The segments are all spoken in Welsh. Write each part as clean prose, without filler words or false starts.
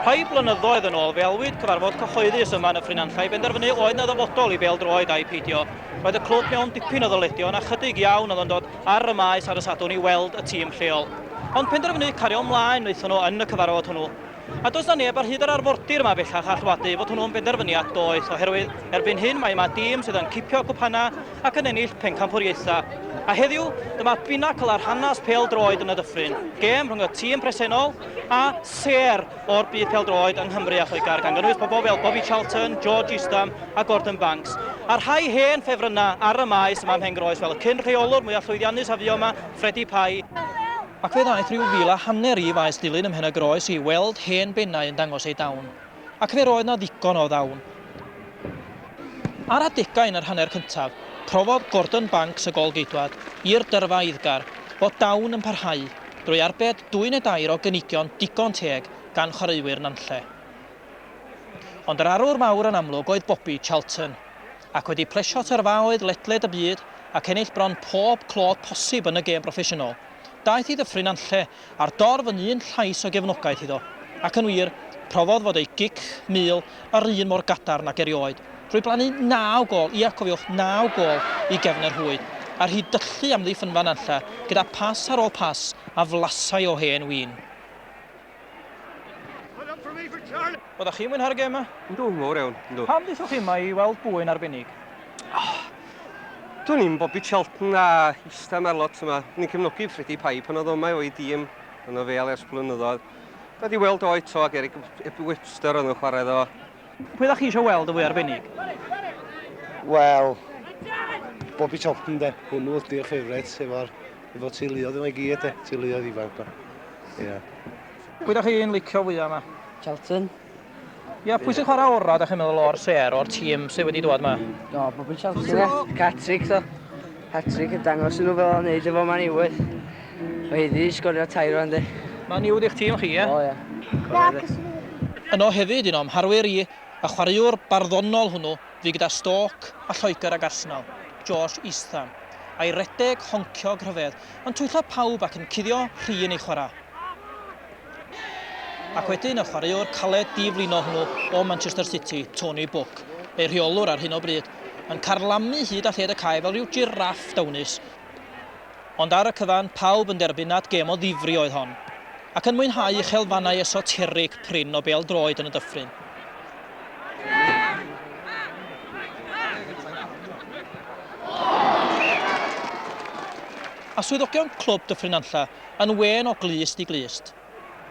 Rhai blynyddoedd yn ôl fe alwyd cyfarfod cyhoeddus yma yn y Ffrynanlla i benderfynu oedd 'na ddyfodol i bêl-droed ai peidio. Roedd y clwb mewn dipyn o ddyledion a chydig iawn oedd yn dod ar y maes ar y Sadwrn i weld y tîm lleol. Ond penderfynu cario mlaen wnaethon nhw yn y cyfarfod hwnnw. A does 'na neb ar hyd yr arfordir yma bellach all wadu fod hwnnw'n benderfyniad doeth, oherwydd erbyn hyn mae yma dîm sydd yn cipio cwpanau ac yn ennill pencampwriaethau. A heddiw, dyma binacl ar hanes pêl-droed yn y dyffryn, gêm rhwng y tîm presennol a sêr o'r byd pêl-droed yng Nghymru a Lloegr, gan gynnwys pobl fel Bobby Charlton, George Eastham a Gordon Banks, a rhai hen ffefrynnau ar y maes yma ym Mhengroes fel y cyn-rheolwr mwyaf llwyddiannus a fuo yma, Freddie Pye. Ac fe ddaeth rhyw fil a hanner i Faes Dulyn ym Mhen-y-groes i weld hen bennau yn dangos eu dawn. Ac fe roedd 'na ddigon o ddawn. Ar adegau yn yr hanner cyntaf, profodd Gordon Banks y gôl-geidwad i'r dyrfa eiddgar fod dawn yn parhau drwy arbed dwy neu dair o gynigion digon teg gan chwaraewyr Nantlle. Ond yr arwr mawr yn amlwg oedd Bobby Charlton, ac wedi plesio tyrfaoedd ledled y byd ac ennill bron pob clod posib yn y gêm broffesiynol, Daeth i Ddyffryn Nantlle a'r dorf yn un llais o gefnogaeth iddo, ac yn wir, profodd fod ei gic mul yr un mor gadarn ag erioed, drwy blannu naw gôl, ia, cofiwch, naw gôl i gefn y rhwyd, a rhydyllu amddiffynfa Nantlle gyda phas ar ôl pas a flasai o hen win. Oeddech chi'n mwynhau'r gêm 'ma? Yndw, mowr iawn, yndw. Pam ddaethoch chi yma i weld bwyn arbennig? Oh, dwn i'm, Bobby Charlton a Eastham a'r lot yma. O'n i'n cefnogi Freddie Pye pan oedd o yma efo'i dîm yn o fel ers blynyddoedd. Dad i weld o eto ac Eric Webster oedd yn chwarae iddo fo. Pwy ydach chi eisiau weld y fwy arbennig? Wel, Bobby Charlton de, hwnnw ydy'r ffefret efo'r efo teuluoedd yma i gyd de, teuluoedd ifanc. Ie. Pwy 'dach chi'n licio fwya 'ma? Charlton. Ia, pwy sy'n chwarae orau, 'dach chi'n meddwl, o'r sêr, o'r tîm sydd wedi dŵad 'ma? O, Bobby Charlton, ie. Hat-trick, do. Hat-trick yn dangos i nhw fel o'n neud efo Man U oedd. Mae hi 'di sgorio tair rwan, de. Man U 'di'ch tîm chi, ie? O, ie. Yno hefyd, un o'm harwyr i, y chwaraewr barddonol hwnnw fu gyda Stoke a Lloegr ag Arsenal, George Eastham, a'i redeg honciog rhyfedd yn twyllo pawb ac yn cuddio rhin ei chwarae. Ac wedyn y chwaraewr caled di-flino hwnnw o Manchester City, Tony Book, eu rheolwr ar hyn o bryd, yn carlamu hyd a lled y cae fel rhyw jiráff dawnus. Ond ar y cyfan, pawb yn derbyn nad gêm o ddifri oedd hon, ac yn mwynhau uchelfannau esoterig prin o bêl-droed yn y dyffryn. A swyddogion clwb Dyffryn Nantlle yn wên o glust i glust.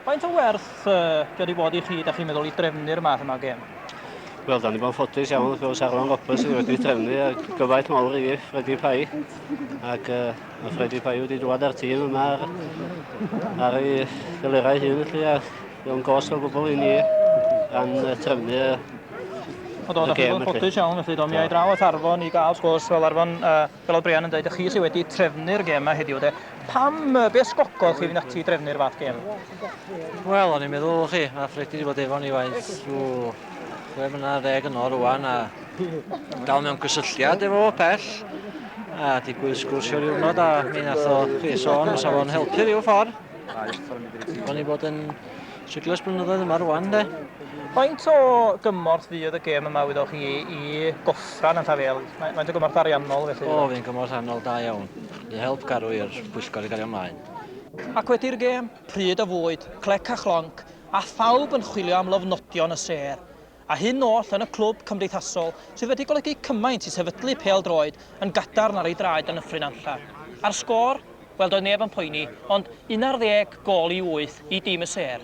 Faint o werth 'di o 'di bod i chi, dach chi'n meddwl, i drefnu'r math yma o gêm? Wel, da ni bod yn ffodus iawn, wrth gwrs, Arfon Roberts sydd wedi trefnu, a gyfaill mawr i fi, Freddie Pye. Ac uh, mae Freddie Pye wedi dod â'r tîm yma ar, ar ei delerau hun, felly, a mewn gost o gwbl i ni ran trefnu y O do, da chi bod yn ffodus iawn, felly do, mi ai draw at Arfon i gael sgwrs fel Arfon, uh, Fel oedd Brian yn dweud, y chi sydd wedi trefnu'r gêm yma heddiw de. Pam, be ysgogodd chi fynd ati i drefnu'r fath gêm? Wel, o'n i'n meddwl, chi, mae Freddie wedi bod efo ni waith rhyw chwe mlynedd ddeg yn ôl rwan a dal mewn gysylltiad efo fo pell a digwydd sgwrsio diwrnod a mi nath o chi sôn fysa fo'n helpu rhyw ffordd. O'n i bod yn Siglo ers blynyddoedd yma rwan de. Faint o gymorth fydd y gêm yma wyddoch chi i goffran yn Llafel? Faint o gymorth ariannol felly? O, fydd yn gymorth ariannol da iawn. Fydd help garw i'r pwyllgor i gario ymlaen. Ac wedi'r gêm, pryd o fwyd, clec a chlonc, a phawb yn chwilio am lofnodion y sêr. A hyn oll yn y clwb cymdeithasol sydd wedi golygu cymaint i sefydlu pêl-droed yn gadarn ar ei draed yn Nyffryn Nantlle. A'r sgôr? Wel, doedd neb yn poeni, ond unarddeg gôl i wyth i dîm y sêr.